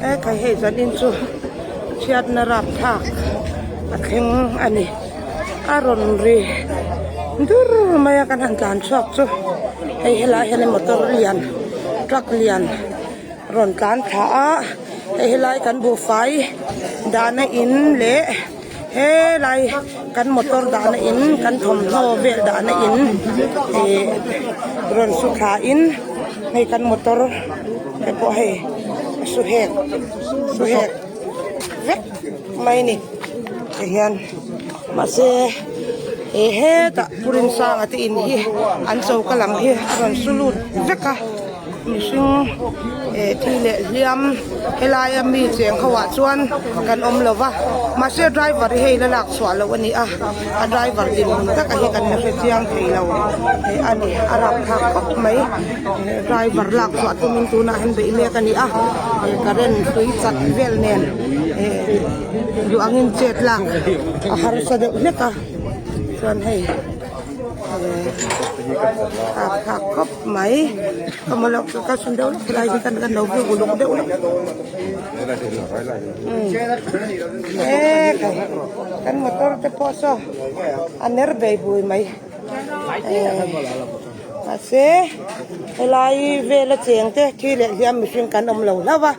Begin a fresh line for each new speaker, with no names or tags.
He khai hei zanin chu chhiatna rapthlak a thleng a ni. A rawn ri dur mai a kan han tlan chhuak chu hei helai hian motor lian truck lian rawn tlan thla a hei helai kan buhfai dahna in leh Helai kan motor dahna in kan thawmhnaw vel dahna in ih rawn su thla in hei kan motor te pawh hei a su hek su hek vek mai a ni tihian mahse ih hetah Pu Rinsanga te in hi an choka lam hi a rawn su lut vek a. Mihring eh thi leh hliam helaia mi cheng ho ah chuan kan awm lo va mahse driver hi hei la lak chhuah loh a ni a a driver dinhmun taka hi kan la hre chiang thei lo eh a ni a rapthlak khawp mai eh driver lak chhuah tumin tunah hian beih mek a ni a eh current hlui chat vel nen eh duh angin chet lak a harsa deuh hlek a chuan hei eh rapthlak khawp. Mai ka maw loh ka sun deuh lawk helai hi kan kan lo view uluk deuh lawk e khai kan motor te pawh saw a ner bei bui mai mahse helai vela cheng te thi leh hliam mihring kan awm lo hlauh a.